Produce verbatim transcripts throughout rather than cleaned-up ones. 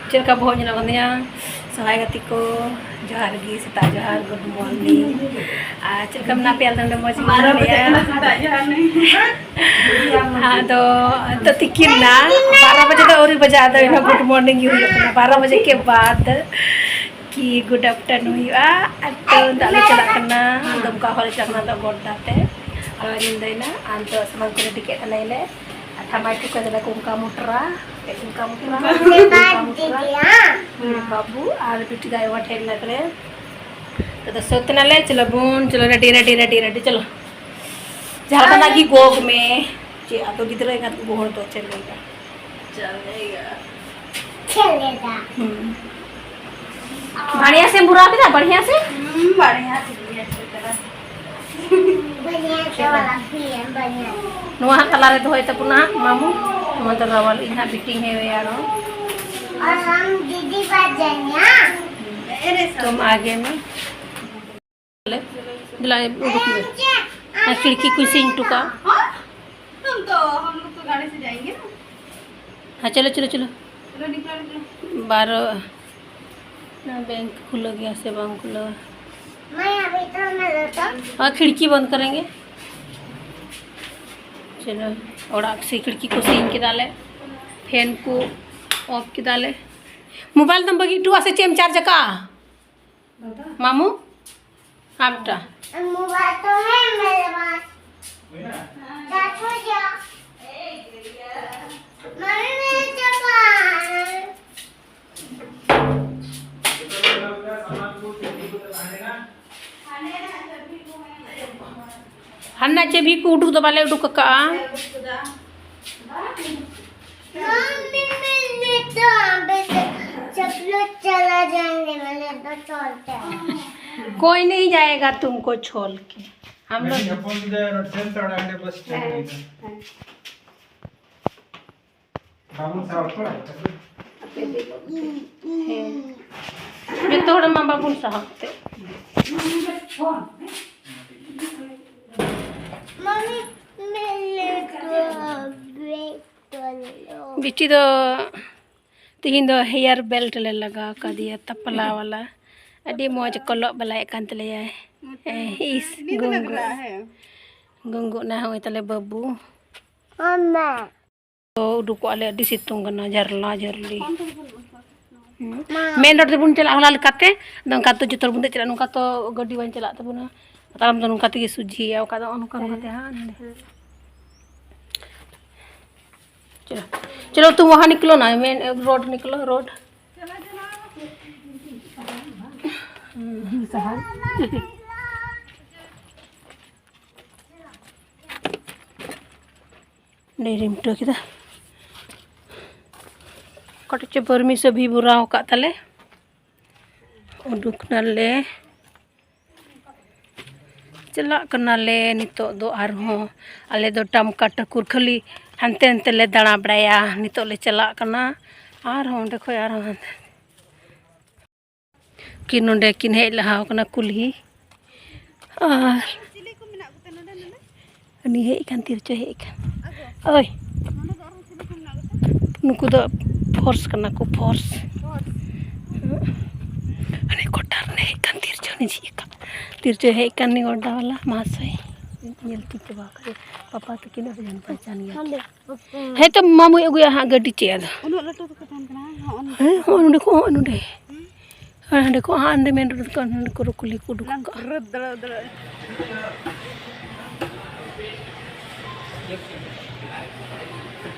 ᱪᱮᱫ ᱞᱮᱠᱟ ᱵᱚᱦᱚᱜ ᱧᱮᱞᱚᱜ ᱠᱟᱱ ᱛᱤᱧᱟ? ᱥᱚᱦᱟᱭ ᱜᱟᱛᱮ ᱠᱚ, ᱡᱚᱦᱟᱨ ᱜᱮ, ᱥᱮᱛᱟᱜ ᱡᱚᱦᱟᱨ, good morning᱾ ᱟᱨ ᱪᱮᱫ ᱞᱮᱠᱟ ᱢᱮᱱᱟᱜ ᱯᱮᱭᱟ? ᱟᱞᱮ ᱫᱚ ᱱᱚᱰᱮ ᱢᱚᱡᱽ ᱜᱮ ᱵᱟᱨᱚ ᱢᱮᱱᱟᱜ ᱵᱟᱡᱮ ᱞᱮᱭᱟ᱾ ᱠᱟᱱᱟ, ᱥᱮᱛᱟᱜ ᱡᱚᱦᱟᱨ ᱱᱤᱧ᱾ ᱟᱫᱚ ᱱᱤᱛᱚᱜ ᱛᱤᱠᱤᱱ ᱱᱟ, ᱵᱟᱨᱚ ᱵᱟᱡᱮ ᱫᱚ ᱟᱹᱣᱨᱤ ᱵᱟᱡᱟᱜ, ᱟᱫᱚ ᱤᱱᱟᱹ good morning ᱜᱮ ᱦᱩᱭᱩᱜ ᱠᱟᱱᱟ᱾ ᱵᱟᱨᱚ ᱵᱟᱡᱮ ᱠᱮ ᱵᱟᱫ ᱠᱤ good afternoon ᱦᱩᱭᱩᱜᱼᱟ᱾ ᱟᱨ ᱛᱚ ᱱᱤᱛᱚᱜ ᱞᱮ ᱪᱟᱞᱟᱜ ᱠᱟᱱᱟ, ᱫᱚᱢᱠᱟ ᱦᱚᱨ ᱞᱮ ᱪᱟᱞᱟᱜ ᱠᱟᱱᱟ, ᱱᱤᱛᱚᱜ ᱜᱚᱰᱰᱟ ᱛᱮ᱾ ᱟᱨ ᱧᱤᱫᱟᱹᱭᱮᱱᱟ, ᱟᱨ ᱱᱤᱛᱚᱜ ᱥᱟᱢᱟᱱ ᱠᱚ ready ᱠᱮᱫ ᱛᱟᱞᱮᱭᱟᱞᱮ᱾ ᱟᱨ ᱛᱷᱟᱢᱟᱭ ᱴᱩᱠᱟᱹ ᱫᱟᱫᱟ ᱠᱚ ᱚᱱᱠᱟ ᱢᱚᱴᱨᱟ, ᱚᱱᱠᱟ ᱢᱚᱴᱨᱟ, ᱚᱱᱠᱟ ᱢᱚᱴᱨᱟ᱾ ᱵᱟᱹᱵᱩ ᱟᱨ ᱵᱤᱴᱤ ᱫᱚ ᱟᱭᱳ ᱴᱷᱮᱱ ᱢᱮᱱᱟᱜ ᱛᱟᱞᱮᱭᱟ᱾ ᱛᱚ, ᱥᱟᱹᱛ ᱮᱱᱟᱞᱮ, ᱪᱚᱞᱚ ᱵᱚᱱ, ᱪᱚᱞᱚ, ready, ready, ready, ready, ᱪᱚᱞᱚ᱾ ᱡᱟᱦᱟᱸ ᱞᱮᱠᱟᱱᱟᱜ ᱜᱮ ᱜᱚᱜᱽ ᱢᱮ᱾ ᱪᱮᱫ ᱟᱫᱚ ᱜᱤᱫᱽᱨᱟᱹ ᱮᱸᱜᱟᱛ ᱠᱚ ᱜᱚᱦᱚᱲ ᱫᱚ ᱪᱮᱫ ᱞᱟᱹᱭ ᱫᱟ? ᱪᱮᱫ ᱞᱟᱹᱭ ᱫᱟ? ᱦᱩᱸ᱾ ᱵᱟᱲᱤᱭᱟ ᱥᱮ ᱵᱩᱨᱟ ᱠᱮᱫᱟ? ᱵᱟᱲᱤᱭᱟ ᱥᱮ? ᱦᱩᱸ, ᱵᱟᱲᱤᱭᱟ ᱥᱮ, ᱵᱟᱲᱤᱭᱟ ᱥᱮ᱾ ᱵᱟᱲᱤᱭᱟ ᱥᱮ ᱵᱟᱞᱟ ᱯᱤᱭᱟ, ᱵᱟᱲᱤᱭᱟ᱾ ᱱᱚᱣᱟ ᱦᱟᱸᱜ ᱛᱟᱞᱟ ᱨᱮ ᱫᱚᱦᱚᱭ ᱛᱟᱵᱚᱱᱟ ᱦᱟᱸᱜ ᱢᱟᱢᱩ᱾ ᱱᱚᱣᱟ ᱫᱚ ᱨᱟᱣᱟᱞ, ᱤᱧ ᱦᱟᱸᱜ ᱵᱤᱴᱤᱧ ᱦᱮᱣᱮᱭᱟ ᱟᱨᱦᱚᱸ᱾ ᱟᱨ ᱦᱟᱢ ᱫᱤᱫᱤ ᱵᱟᱡᱟᱱᱟ᱾ ᱛᱩᱢ ᱟᱜᱮ ᱢᱮ᱾ ᱫᱮᱞᱟ, ᱩᱰᱩᱠ ᱢᱮ᱾ ᱟᱨ ᱠᱷᱤᱲᱠᱤ ᱠᱚ ᱥᱤᱧ ᱦᱚᱴᱚ ᱠᱟᱜᱼᱟ᱾ ᱦᱟᱸ? ᱛᱩᱢ ᱛᱚ, ᱦᱟᱢ ᱞᱳᱜ ᱛᱚ ᱜᱟᱲᱤ ᱥᱮ ᱡᱟᱭᱮᱸᱜᱮ ᱱᱟ᱾ ᱦᱮᱸ, ᱪᱚᱞᱚ, ᱪᱚᱞᱚ, ᱪᱚᱞᱚ᱾ ᱪᱚᱞᱚ, ᱱᱤᱠᱞᱳ, ᱱᱤᱠᱞᱳ᱾ ᱵᱟᱨᱚ, ᱱᱚᱣᱟ ᱵᱮᱝᱠ ᱠᱷᱩᱞᱟᱹᱣ ᱜᱮᱭᱟ ᱥᱮ ᱵᱟᱝ ᱠᱷᱩᱞᱟᱹᱣᱟ? ᱢᱟᱭᱟ, ᱵᱷᱤᱛᱚᱨ ᱢᱮ ᱞᱚᱴᱚᱢ᱾ ᱟᱨ ᱠᱷᱤᱲᱠᱤ ᱵᱚᱱᱫ ᱠᱟᱨᱮᱸᱜᱮ᱾ ᱪᱚᱞᱚ, ᱚᱲᱟᱜ ᱥᱮ ᱠᱷᱤᱲᱠᱤ ᱠᱚ ᱥᱤᱧ ᱠᱮᱫᱟᱞᱮ, ᱯᱷᱮᱱ ᱠᱚ ᱚᱯᱷ ᱠᱮᱫᱟᱞᱮ᱾ ᱢᱳᱵᱟᱭᱤᱞ ᱫᱚᱢ ᱵᱟᱹᱜᱤ ᱦᱚᱴᱚᱣᱟ ᱥᱮ ᱪᱮᱫ ᱮᱢ ᱪᱟᱨᱡᱽ ᱟᱠᱟᱫᱼᱟ? ᱢᱟᱢᱩ, ᱟᱯᱴᱟ᱾ मोबाइल तो है मेरे पास। चाचू जा। मम्मी, मेरे चप्पल। ᱦᱟᱱᱟ ᱪᱟᱹᱵᱤ ᱠᱚ ᱩᱰᱩᱠ ᱫᱚ ᱵᱟᱞᱮ ᱩᱰᱩᱠ ᱟᱠᱟᱜᱼᱟ᱾ मम्मी, मैं लेता हूँ, बेटे, सब लोग चला जाएंगे, मैं लेता चलते हैं। कोई नहीं जाएगा तुमको छोड़ के। हम लोग नहीं, अपन जो है ना, ट्रेन चढ़ा के बस चल रही है। ᱵᱟᱵᱚᱱ ᱥᱟᱦᱟᱣ ᱛᱚ? ᱦᱮᱸ᱾ ᱡᱚᱛᱚ ᱦᱚᱲ ᱢᱟ ᱵᱟᱵᱚᱱ ᱥᱟᱦᱟᱣ ᱛᱮ᱾ मम्मी, मैं लेता हूँ, बेटे। ᱵᱤᱴᱤ ᱫᱚ ᱛᱤᱦᱤᱧ ᱫᱚ hair belt ᱞᱮ ᱞᱟᱜᱟᱣ ᱠᱟᱫᱮᱭᱟ, ᱛᱟᱯᱞᱟ ᱣᱟᱞᱟ᱾ ᱟᱹᱰᱤ ᱢᱚᱡᱽ ᱠᱚᱞᱚᱜ ᱵᱟᱞᱟᱭᱮᱫ ᱠᱟᱱ ᱛᱟᱞᱮᱭᱟᱭ᱾ ᱦᱮᱸ, ᱤᱥ, ᱜᱩᱝᱜᱩ᱾ ᱜᱩᱝᱜᱩ ᱚᱱᱟ ᱦᱚᱸᱜᱼᱚᱭ ᱛᱟᱞᱮ ᱵᱟᱹᱵᱩ᱾ ᱛᱚ ᱩᱰᱩᱠᱚᱜᱼᱟ ᱞᱮ, ᱟᱹᱰᱤ ᱥᱤᱛᱩᱝ ᱠᱟᱱᱟ, ᱡᱷᱟᱨᱞᱟ ᱡᱷᱟᱨᱞᱤ᱾ ᱦᱩᱸ᱾ ᱢᱮᱱ ᱨᱳᱰ ᱛᱮᱵᱚᱱ ᱪᱟᱞᱟᱜᱼᱟ, ᱦᱚᱞᱟ ᱞᱮᱠᱟᱛᱮ᱾ ᱟᱫᱚ ᱚᱱᱠᱟ ᱛᱚ ᱡᱚᱛᱚ ᱦᱚᱲ ᱵᱚᱱ ᱫᱮᱡ ᱪᱟᱞᱟᱜᱼᱟ, ᱱᱚᱝᱠᱟ ᱛᱚ ᱜᱟᱹᱰᱤ ᱵᱟᱝ ᱪᱟᱞᱟᱜ ᱛᱟᱵᱚᱱᱟ᱾ ᱛᱟᱲᱟᱢ ᱫᱚ ᱱᱚᱝᱠᱟ ᱛᱮᱜᱮ ᱥᱚᱡᱷᱮᱭᱟ, ᱚᱠᱟ ᱫᱚ ᱱᱚᱝᱠᱟ ᱱᱚᱝᱠᱟ ᱛᱮ ᱦᱟᱸᱜ ᱱᱚᱰᱮ᱾ ᱪᱚᱞᱚ, ᱪᱚᱞᱚ, ᱛᱩᱢ ᱣᱟᱦᱟᱸ ᱱᱤᱠᱞᱳ ᱱᱟ, ᱢᱮᱱ ᱨᱳᱰ ᱱᱤᱠᱞᱳ, ᱨᱳᱰ᱾ ᱚᱸᱰᱮ ᱨᱤᱢᱴᱟᱹ ᱠᱮᱫᱟ᱾ ᱠᱟᱹᱴᱤᱡ ᱪᱚ ᱵᱟᱹᱨᱢᱤ ᱥᱟᱹᱵᱷᱤ ᱵᱷᱚᱨᱟᱣ ᱟᱠᱟᱫ ᱛᱟᱞᱮ᱾ ᱩᱰᱩᱠ ᱱᱟᱞᱮ, ᱪᱟᱞᱟᱜ ᱠᱟᱱᱟᱞᱮ ᱱᱤᱛᱚᱜ ᱫᱚ ᱟᱨᱦᱚᱸ᱾ ᱟᱞᱮ ᱫᱚ ᱴᱟᱢᱠᱟ ᱴᱟᱹᱠᱩᱨ ᱠᱷᱟᱹᱞᱤ ᱦᱟᱱᱛᱮ ᱱᱟᱛᱮ ᱞᱮ ᱫᱟᱬᱟ ᱵᱟᱲᱟᱭᱟ᱾ ᱱᱤᱛᱚᱜ ᱞᱮ ᱪᱟᱞᱟᱜ ᱠᱟᱱᱟ ᱟᱨᱦᱚᱸ ᱚᱸᱰᱮ ᱠᱷᱚᱡ ᱟᱨᱦᱚᱸ ᱦᱟᱱᱛᱮ᱾ ᱠᱤᱱ ᱱᱚᱰᱮ ᱠᱤᱱ ᱦᱮᱡ ᱞᱟᱦᱟ ᱟᱠᱟᱱᱟ ᱠᱩᱞᱦᱤ᱾ ᱟᱨ ᱩᱱᱤ ᱦᱮᱡ ᱟᱠᱟᱱ, ᱛᱤᱨᱪᱚᱭ ᱦᱮᱡ ᱟᱠᱟᱱ᱾ ᱳᱭ, ᱱᱩᱠᱩ ᱫᱚ ᱯᱷᱳᱨᱥ ᱠᱟᱱᱟ ᱠᱚ, ᱯᱷᱳᱨᱥ᱾ ᱦᱟᱱᱮ ᱜᱚᱰᱟ ᱨᱮ ᱦᱮᱡ ᱟᱠᱟᱱ ᱛᱤᱨᱪᱚ, ᱩᱱᱤ ᱡᱷᱤᱡ ᱟᱠᱟᱫ᱾ ᱛᱤᱨᱪᱚᱭ ᱦᱮᱡ ᱟᱠᱟᱱ, ᱩᱱᱤ ᱜᱚᱰᱟ ᱵᱟᱞᱟ ᱢᱟᱦᱟᱥᱚᱭ᱾ ᱧᱮᱞ ᱴᱷᱤᱠ ᱪᱟᱵᱟ ᱟᱠᱟᱫ ᱯᱟᱯᱟ ᱛᱟᱹᱠᱤᱱ ᱫᱚ ᱵᱟᱹᱧ ᱯᱟᱦᱪᱟᱱ ᱜᱮᱭᱟ᱾ ᱦᱮᱸ ᱛᱚ, ᱢᱟᱢᱩᱭ ᱟᱹᱜᱩᱭᱟ ᱦᱟᱸᱜ ᱜᱟᱹᱰᱤ ᱪᱮᱫ ᱟᱫᱚ᱾ ᱩᱱᱟᱹᱜ ᱞᱟᱹᱴᱩ ᱫᱚᱠᱚ ᱛᱟᱦᱮᱱ ᱠᱟᱱᱟ, ᱦᱚᱸᱜᱼᱚ ᱱᱚᱝᱠᱟ᱾ ᱦᱮᱸ, ᱦᱚᱸᱜᱼᱚ ᱱᱚᱸᱰᱮ ᱠᱚ, ᱦᱚᱸᱜᱼᱚ ᱱᱚᱸᱰᱮ᱾ ᱦᱮᱸ, ᱦᱟᱸᱰᱮ ᱠᱚ, ᱦᱟᱸᱜ ᱦᱟᱸᱰᱮ ᱢᱮᱱ ᱨᱳᱰ ᱠᱚ, ᱦᱟᱸᱰᱮ ᱠᱚ ᱠᱩᱞᱦᱤ ᱠᱚ ᱩᱰᱩᱠ ᱠᱟᱜᱼᱟ᱾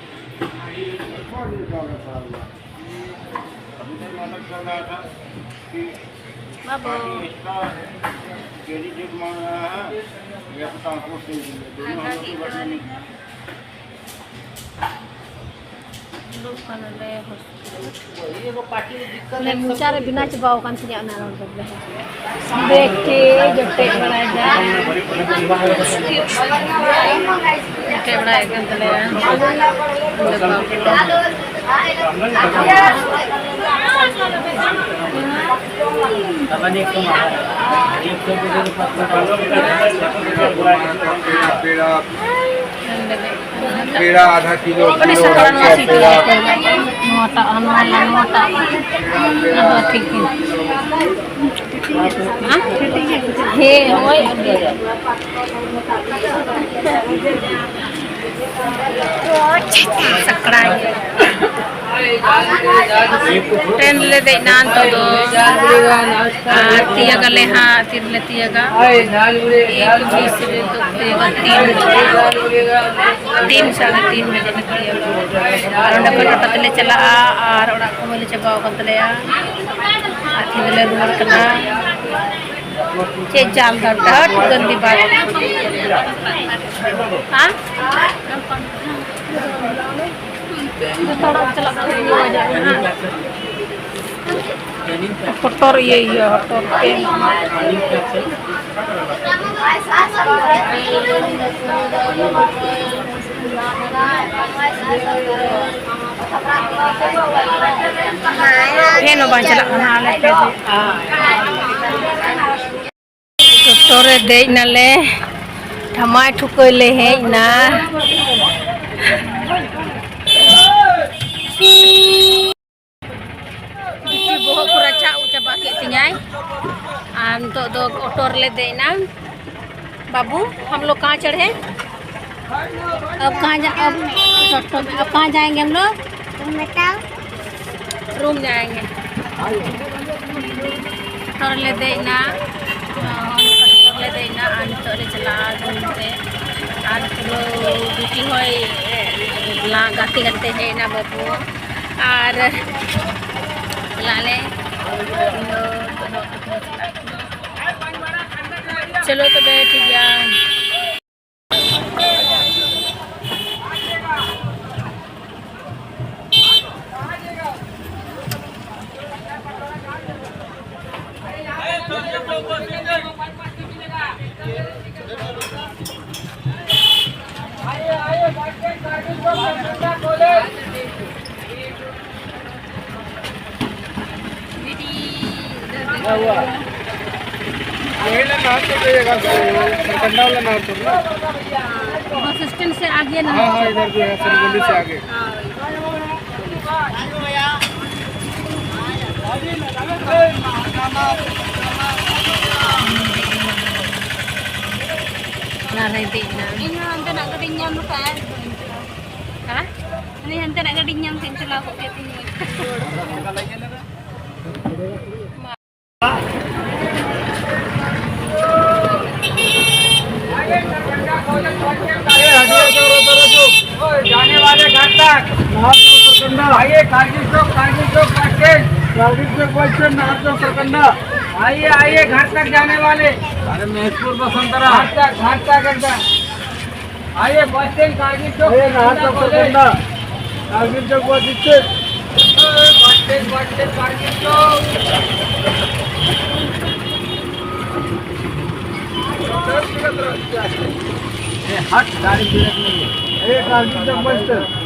ᱵᱟᱹᱵᱩ᱾ ᱟᱨ ᱜᱟᱹᱰᱤ ᱫᱚ ᱱᱚᱣᱟ ᱫᱩᱲᱩᱵ ᱠᱟᱱᱟᱞᱮ ᱦᱳᱥᱴᱮᱞ᱾ ᱢᱟᱱᱮ ᱢᱚᱪᱟ ᱨᱮ ᱵᱮᱱᱟᱣ ᱪᱟᱵᱟᱣ ᱟᱠᱟᱱ ᱛᱤᱧᱟᱹ ᱚᱱᱟ ᱨᱚᱲ ᱵᱚᱫᱞᱮ᱾ ᱵᱮᱜᱽ ᱛᱮ ᱡᱚᱴᱮᱫ ᱵᱟᱲᱟᱭᱮᱫᱟ᱾ ᱡᱚᱴᱮᱫ ᱵᱟᱲᱟᱭᱮᱫ ᱠᱟᱱ ᱛᱟᱞᱮᱭᱟ᱾ ᱯᱮᱲᱟ ᱟᱫᱷᱟ ᱠᱤᱞᱳ, ᱟᱹᱰᱤ ᱠᱤᱞᱳ ᱥᱟᱯᱷᱟ ᱱᱚᱣᱟ ᱥᱤᱴᱤ ᱠᱚ᱾ ᱱᱚᱣᱟᱴᱟᱜ ᱦᱚᱸ, ᱱᱚᱣᱟ ᱦᱚᱸ, ᱱᱚᱣᱟᱴᱟᱜ ᱦᱚᱸ᱾ ᱟᱫᱚ ᱴᱷᱤᱠ ᱜᱮ᱾ ᱦᱮᱸ? ᱦᱮᱸ, ᱦᱳᱭ᱾ ᱥᱟᱠᱲᱟ᱾ ᱴᱨᱮᱱ ᱨᱮᱞᱮ ᱫᱮᱡ ᱮᱱᱟ ᱱᱤᱛᱚᱜ ᱫᱚ᱾ ᱟᱨ ᱛᱤᱭᱟᱹᱜᱟᱞᱮ ᱦᱟᱸᱜ, ᱛᱤᱨᱮᱞᱮ ᱛᱤᱭᱟᱹᱜᱟ᱾ ᱮᱠ ᱵᱤᱥ ᱨᱮ ᱱᱤᱛᱚᱜ ᱛᱤᱭᱟᱹᱜᱟ, ᱛᱤᱱ ᱵᱟᱡᱮ᱾ ᱛᱤᱱ, ᱥᱟᱲᱮ ᱛᱤᱱ ᱵᱟᱡᱮ ᱞᱮ ᱛᱤᱭᱟᱹᱜᱟ᱾ ᱟᱨ ᱚᱸᱰᱮ ᱠᱷᱚᱱ ᱴᱳᱴᱳ ᱛᱮᱞᱮ ᱪᱟᱞᱟᱜᱼᱟ ᱟᱨ ᱚᱲᱟᱜ ᱠᱚ ᱪᱟᱵᱟᱣ ᱟᱠᱟᱱ ᱛᱟᱞᱮᱭᱟ᱾ ᱟᱨ ᱛᱤᱦᱤᱧ ᱫᱚᱞᱮ ᱨᱩᱣᱟᱹᱲ ᱠᱟᱱᱟ᱾ ᱪᱮᱫ ᱡᱟᱞ ᱫᱚᱨᱠᱟᱨ, ᱜᱟᱱᱫᱤ ᱵᱟᱛ᱾ ᱦᱮᱸ? ᱡᱚᱛᱚ ᱦᱚᱲ ᱪᱟᱞᱟᱜ ᱠᱟᱱᱟ, ᱤᱭᱟᱹ ᱵᱟᱡᱟᱨ ᱨᱮ, ᱦᱮᱸ? ᱦᱚᱴᱚᱨ ᱤᱭᱟᱹ, ᱤᱭᱟᱹ, ᱦᱚᱴᱚᱨ ᱯᱮᱱ᱾ ᱯᱷᱮᱱ ᱦᱚᱸ ᱵᱟᱝ ᱪᱟᱞᱟᱜ ᱠᱟᱱᱟ ᱟᱞᱮ ᱴᱷᱮᱱ᱾ ᱴᱳᱴᱳ ᱨᱮ ᱫᱮᱡ ᱱᱟᱞᱮ, ᱴᱷᱟᱢᱟᱭ ᱴᱷᱩᱠᱟᱹᱭ ᱞᱮ ᱦᱮᱡ ᱱᱟ᱾ ᱵᱤᱴᱤ ᱵᱚᱦᱚᱜ ᱠᱚ ᱨᱟᱪᱟᱜ ᱪᱟᱵᱟ ᱠᱮᱫ ᱛᱤᱧᱟᱭ᱾ ᱟᱨ ᱱᱤᱛᱚᱜ ᱫᱚ ᱚᱴᱳ ᱨᱮᱞᱮ ᱫᱮᱡ ᱮᱱᱟ᱾ बाबू, हम लोग कहाँ चढ़े? अब कहाँ जा, अब, अब कहाँ जाएंगे हम लोग? रूम जाएंगे। ᱚᱴᱳ ᱨᱮᱞᱮ ᱫᱮᱡ ᱮᱱᱟ, ᱚᱴᱳ ᱨᱮᱞᱮ ᱫᱮᱡ ᱮᱱᱟ ᱟᱨ ᱱᱤᱛᱚᱜ ᱞᱮ ᱪᱟᱞᱟᱜᱼᱟ ᱨᱩᱢ ᱛᱮ᱾ ᱟᱨ ᱯᱩᱨᱟᱹ ᱵᱤᱴᱤ ᱦᱚᱸᱭ ᱞᱟᱸᱜᱟ ᱜᱟᱛᱮ ᱜᱟᱛᱮ ᱦᱮᱡ ᱮᱱᱟ ᱵᱟᱹᱵᱩ᱾ ᱟᱨ ᱪᱟᱞᱟᱜ ᱟᱞᱮ, ᱤᱧ ᱫᱚ ᱱᱤᱛᱚᱜ ᱫᱚ ᱚᱴᱳ ᱛᱮᱞᱮ ᱪᱟᱞᱟᱜ ᱠᱟᱱᱟ᱾ ᱪᱚᱞᱚ ᱛᱚᱵᱮ ᱴᱷᱤᱠ ᱜᱮᱭᱟ᱾ वही लेना हो तो ये का, कंडा वाला ना हो तो ना। बस स्टेशन से आगे ना। हाँ, हाँ, इधर भी है, सरगोली से आगे। ᱚᱱᱟ ᱨᱮ ᱫᱮᱡ ᱮᱱᱟ᱾ ᱤᱧ ᱦᱚᱸ ᱦᱟᱱᱛᱮᱱᱟᱜ ᱜᱟᱹᱰᱤᱧ ᱧᱟᱢ ᱞᱮᱠᱷᱟᱱ ᱟᱨ ᱵᱟᱹᱧ ᱪᱟᱞᱟᱜᱼᱟ᱾ ᱦᱮᱸ? ᱩᱱᱤ ᱦᱟᱱᱛᱮᱱᱟᱜ ᱜᱟᱹᱰᱤᱧ ᱧᱟᱢ ᱠᱷᱟᱱ ᱪᱟᱞᱟᱣ ᱠᱚᱜ ᱜᱮ ᱛᱤᱧ᱾ जाने वाले घर तक। आइए, कारगिल चौक, कारगिल चौक बस स्टैंड। कारगिल चौक बस स्टैंड, नाहरचौक सरकंडा। आइए, आइए, घर तक जाने वाले। अरे, महतपुर बसंतरा। घर तक, घर तक एकदम। आइए, बस स्टैंड, कारगिल चौक, आइए, नाहरचौक सरकंडा। कारगिल चौक bus stand. Bus stand, bus stand, Kargil चौक। ए, हट, गाड़ी ब्रेक नहीं है। ए, कारगिल चौक बस स्टैंड।